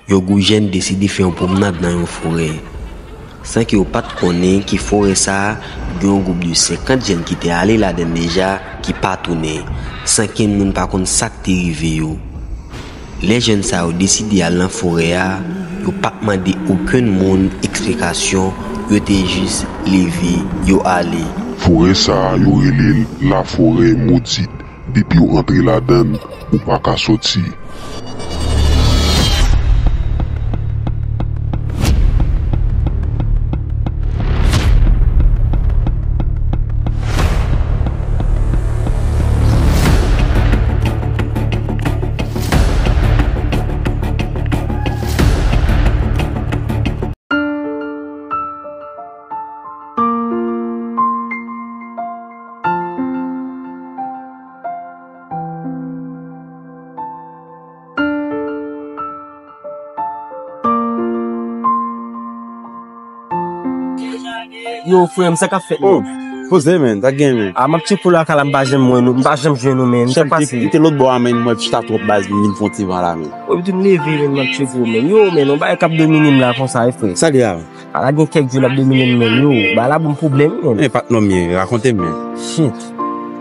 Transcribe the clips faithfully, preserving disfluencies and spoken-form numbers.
Yon gwoup jèn deside fè yon pwomnad nan yon forè. San ke yo pa t konnen ke forè sa a gen yon gwoup de senkant jèn ki te ale ladan l deja, ki pa tounen, san kenn moun pa konn sa k te rive yo. Lè jèn sa yo deside al nan forè a, yo pa t mande okenn moun eksplikasyon, yo te jis leve, yo ale. Forè sa a, yo rele l Laforè Modit. Depi w antre ladan l, ou pa ka soti. Yo, frè m, sa k ap fèt, oh, men? Poze, men, sa k gen, men? A, m ap tcheke w lakay la, m pa janm wè nou, m pa janm jwenn ou, men. Sa k pase? Li te lòt bò a, men, mwen chita twòp baz, m vin fè yon ti van la, men. Epi tou m leve, men, m ap tcheke w, men. Yo, men, yon bagay k ap domine m la konsa, wi, frè. Sa l ye a? A, la gen kèk jou l ap domine m, men, yo. Bagay la ban m pwoblèm, men. Men, patnè m ye, rakonte m, men. Shit.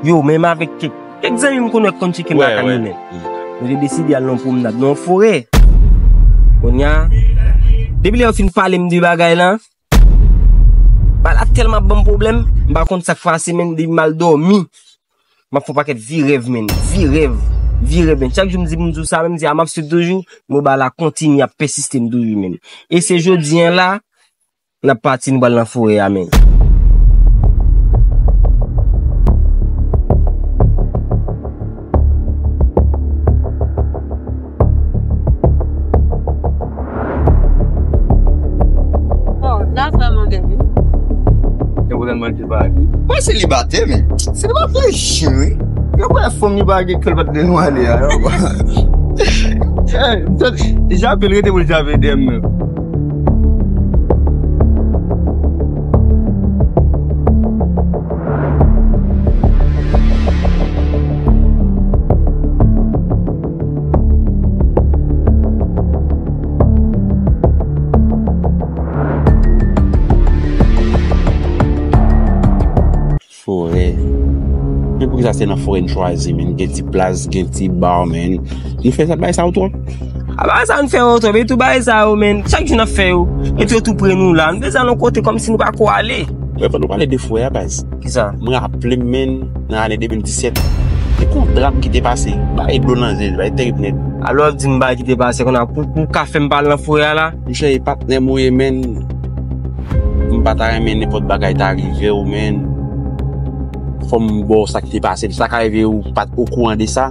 Yo, men, m avèk kèk Kèk zanmi m konn wè k konn tcheke m lakay yo, men. Nou te deside al nan yon pwomnad nan yon forè. Kounye a, depi lè yo fin pale m de bagay la, bagay la tèlman ap ban m pwoblèm, m pa konn sa k pase, men, depi m al dòmi, m ap fè yon pakèt vye rèv, men. Vye rèv. Vye rèv, men. Chak jou m di, m di w sa, men, m di, a, m ap swiv toujou, men bagay la kontinye ap pèsiste m toujou, men. E se jodi a la, n ap pati, nou pral nan forè a, men. Oh, la vrèman bèl, wi. Mwen selibatè, men. Selibatè, wi. Yo pa fanm, li pa gen kè, l pa t gen nou ale a. Jape l, rete pou l jape dèyè m nan. Forè. Men poukisa se nan forè n chwazi, men gen ti plas, gen ti bar, men. Nou fè sa, bagay sa yo twòp. A, bagay sa yo n fè yo twòp, e tou bagay sa yo, men, chak jou n ap fè yo. E tou yo tou pre nou la. Nou bezwen al yon kote kòmsi nou pa ko ale. Wè, pandan w pale de forè a, baz. Kisa? Mwen raple m, men, nan ane de mil disèt, te gen yon dram ki te pase. Bay dlo nan zye, bay terib nèt. Alò, w ap di m bagay ki te pase, konn a pou, pou ka fè m pa al nan forè a la? Monchè, e patnè m ou ye, men. M pa ta renmen nenpòt bagay ta rive w, men. Fò m ba w sa k te pase. Sa ka rive ou pa t okouran de sa,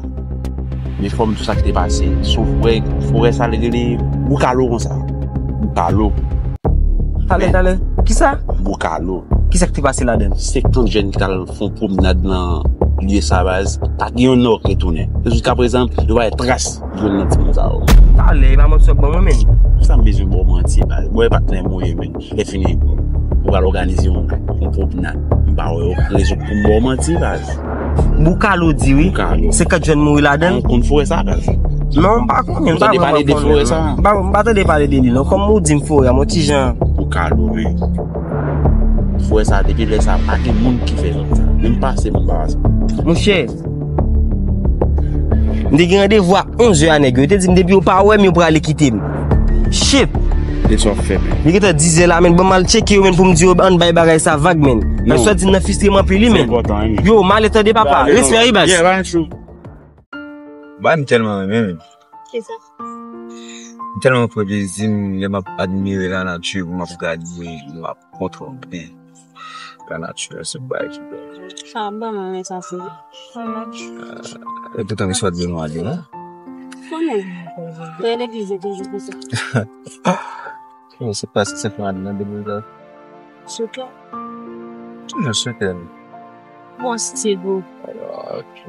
men fò m di w sa k te pase. Se yon forè, forè sa, li rele Boukalo konsa. Boukalo. Talè, talè. Kisa? Boukalo. Kisa k te pase ladan l? Senkant jèn ki t al fè yon pwomnad nan lye sa, baz. Pa t gen yonn nan yo k retounen. Jiskaprezan, yo pa wè tras jwenn nan timoun sa yo. Talè, e pa manti w ap ban mwen, men. Sa m bezwen ba w manti, baz. Mwen, e patnè m ou ye, men. Lè fini, ou pral òganize yon, yon pwomnad. M pa wè rezon pou m ba w manti, baz. Boukalo di wi. Boukalo. Senkant jèn mouri ladan l. Ou konn forè sa, baz? Non, m pa konnen, m pa vrèman konnen, non. M pa, m pa tande pale de li, non. Kòm ou di m forè a, men ti jan. Boukalo, men. Forè sa, depi lè sa, pa gen moun ki fè zòn sa. Menm pase moun pa pase. Monchè, m te gen randevou a onz è a nèg yo. Yo te di m depi yo pa wè m, yo prale kite m. Shit! E sa w ap fè, men? Li gentan diz è la, men. Ban m al tcheke yo, men, pou m di yo ann bay bagay sa vag, men. Non. Paske w di m nan fistre m anpil, wi, men. Se enpòtan, wi. Yo, m ale tande, papa. Respè, wi, baz. Yeah, pa gen chou. Bagay m tèlman renmen, men. Kisa? M tèlman pran plezi m lè m ap admire lanati, pou m ap gade, m ap kontanple lanati, se yon bagay ki bèl. Sa ap ban mwen men santi. E toutan misye pa t vle nou ale, non? Konnen. Lè legliz yo toujou konsa. Yo, se pa si se fè ale nan de mil dèz. Sou kè? Toujou sou kè m. Bon stil ou. Ok.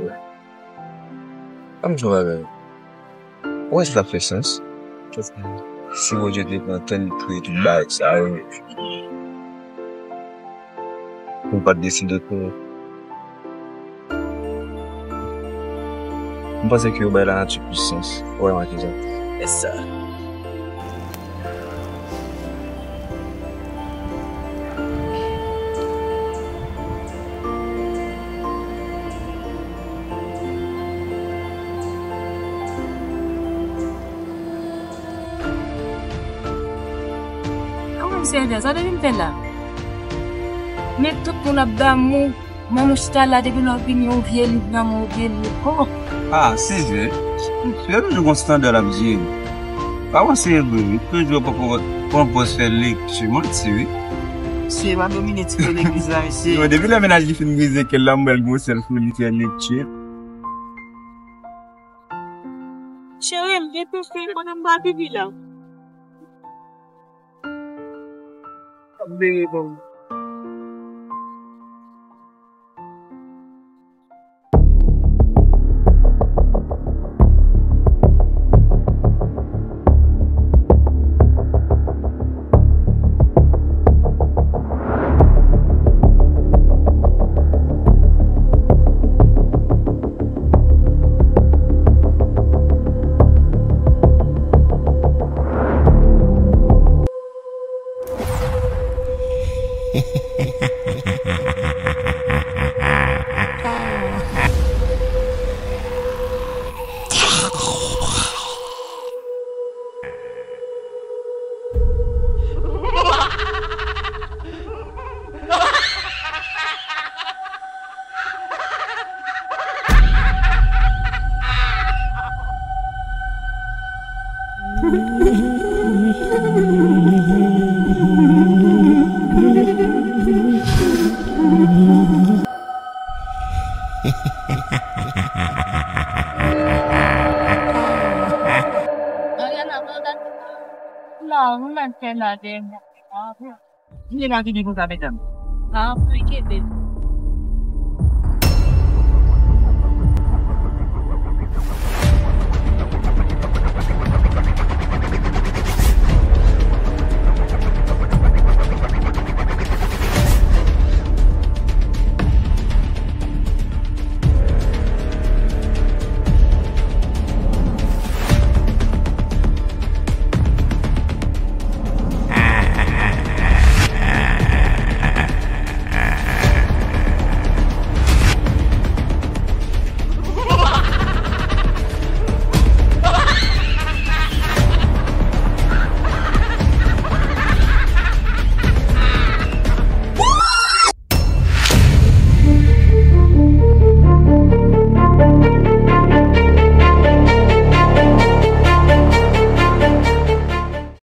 Ban m di w yon bagay. Ou wè si t ap fè sans? Si Bondye te pran tan li kreye tout bagay sa yo, pou l pa t deside kreye. M panse ke yo bay lanati plis sans. Ou wè m ak Iza. Yes, sir. Seyè, sa te vin fè la? Men tout moun ap damou. Mwen, nou chita la depi lè w vini, yon vye liv nan men w, vye liv. Oh! Ah, Seyè. Seyè toujou gon standard ap jere. Pa panse e vre, wi. Toujou pran pòz fè lekti, manti, wi. Seyè, pa domine ti legliz la, mesye. Yo, depi lè mennaj li fin brize kè l la, m wè l gon sèl foli fè lekti. Cheri m, depi w fin konnen m pa vivi la. Ap bere bon. Ariana, mwen gade la, mwen mèt fè la dèyè mwen. Vini la vini konsa, medam. Ah, wi, kenbe.